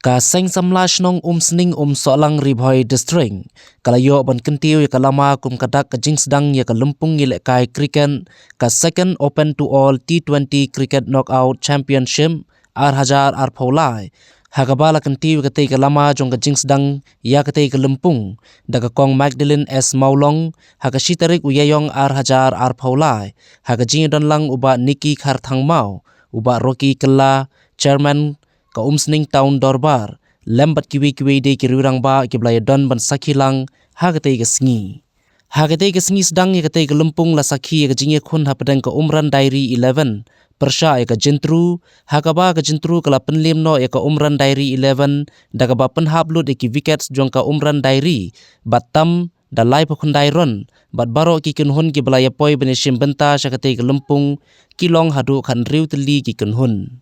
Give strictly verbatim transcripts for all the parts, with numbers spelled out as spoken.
Ka Seng Samla Shnong Umsning Umsohlang, Ri Bhoi District, ka la ïoh ban kyntiew ïa ka lama kum ka dak ka jingsdang ïa ka lympung ïalehkai cricket, ka Second Open to All T twenty Cricket Knockout Championship ar hajar arphew lai, ha kaba la kyntiew ïa katei ka lama jong ka jingsdang ïa katei ka lympung da ka Kong Magdalene S Mawlong, ha ka shi tarik u Ïaïong ar hajar arphew lai, ha ka jingïadon lang u Bah Nicky Kharthangmaw, u Bah Rocky Kylla, Chairman ka Umsning Town Dorbar, lem bad kiwei kiwei de ki riew rangbah kiba la ïadon ban sakhi lang ha katei ka sngi. Ha katei ka sngi sdang ïa katei ka lympung la sakhi ïa ka jingïakhun hapdeng ka Umran Diary eleven pyrshah ïa ka Jyntru, ha kaba ka Jyntru ka la pynliem noh ïa ka Umran Diary eleven da kaba pynhap lut ïa ki wickets jong ka Umran Diary bad tam da laiphew khyndai run, bad baroh ki kynhun kiba la ïapoi ban ïashim bynta sha katei ka lympung ki long haduh khathynriew tylli ki kynhun.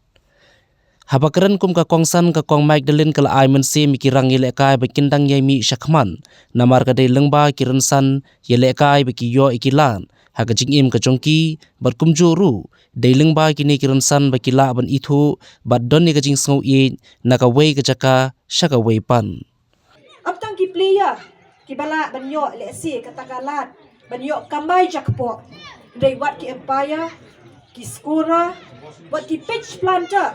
Haba kren kum ka kongsan, ka Kong Magdalene ka la ai mynsiem ïa ki rang ïalehkai ba kin dang ïai mih shakhmat, namar ka dei lyngba ki rynsan ïalehkai ba ki ïoh ïa ki lad ha ka jingim ka jong ki, bad kumjuh ruh dei lyngba kine ki rynsan ba ki lah ban ithuh bad don ïa ka jingsngew ïeit na kawei ka jaka sha kawei pat. Ym tang ki player kiba lah ban ïoh lehse kata ka lad ban ïoh kamai jakpoh, hynrei wat ki umpire, ki scorer, wat ki pitch planter,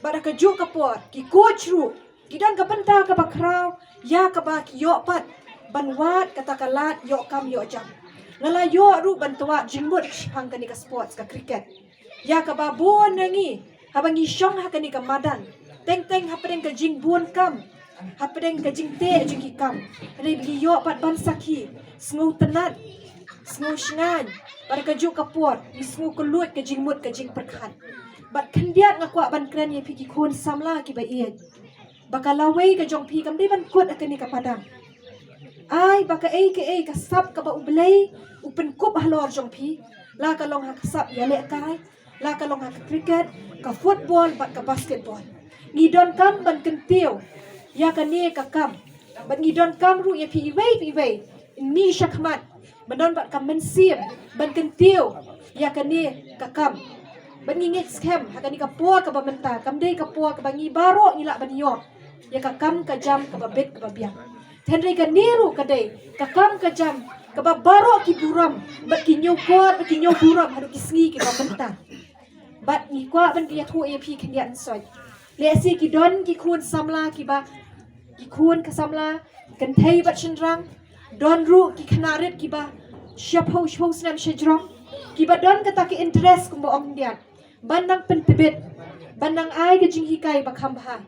bad ha kajuh ka por ki coach ruh ki don ka bynta kaba khraw ïa kaba ki ïoh pat ban wad kata ka lad ïoh kam ïoh jam. Nga la ïoh ruh ban twad jingmut shaphang kane ka sports ka cricket, ïa kaba bun na ngi haba ngi shong ha kane ka madan, teng teng hapdeng ka jingbun kam, hapdeng ka jingteh jong ki kam, hynrei ba ngi ïoh pat ban sakhi sngewtynnad, sngewshngaiñ, bad ha kajuh ka por ngi sngewkylluid ka jingmut ka jingpyrkhat. Bad khyndiat nga kwah ban kren ïa phi ki khun samla kiba ïeit, ba ka lawei ka jong phi kam dei ban kut ha kane ka padang. Ai ba kaei kaei ka sap kaba U Blei u pynkup halor jong phi, la ka long ha ka sap ïalehkai, la ka long ha ka cricket, ka football bad ka basketball. Ngi donkam ban kyntiew ïa kane ka kam, bad ngi donkam ruh ïa phi iwei pa iwei in mih shakhmat ban don bad ka mynsiem ban kyntiew ïa kane ka kam. Bad ngi ngeit skhem ha kane ka por kaba mynta kam dei ka por kaba ngi baroh ngi lah ban ïoh ïa ka kam ka jam kaba bit kaba biang. Hynrei kane ruh ka dei ka kam ka jam kaba baroh ki burom bad ki ñiewkor bad ki ñiewburom haduh ki sngi kiba mynta. Bad ngi kwah ban ïathuh ïa phi khyndiat hynsoit, lehse ki don ki khun samla kiba, ki khun ka samla kynthei bad shynrang, don ruh ki khynnah rit kiba shiphew shiphew snem shajrong, kiba don kata ka interest kumba ong khyndiat ban nang pyntbit, ban nang ai ka jinghikai ba kham bha.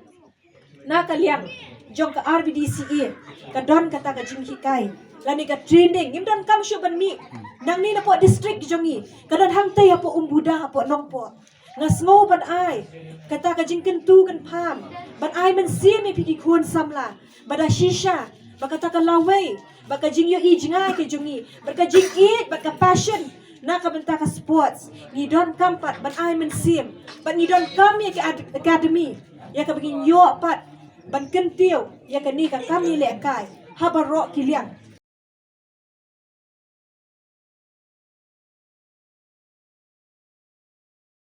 Na ka liang jong ka R B D C A ka don kata ka jinghikai lane ka training, ngim donkam shuh ban mih nangne napoh district jong ngi, ka don hangtei hapoh Umbuda, hapoh Nongpoh. Nga sngew ban ai kata ka jingkyntu kynpham, ban ai mynsiem ïa phi ki khun samla, ba da shisha ba kata ka lawei, ba ka jingïohi jngai ka jong ngi, ba ka jingïeit, ba ka passion na ka bynta ka sports, ngi donkam pat ban ai mynsiem, bad ngi donkam ïa ka ad-, academy ïa kaba ngin ïoh pat ban kyntiew ïa kane ka kam ïalehkai ha baroh ki liang.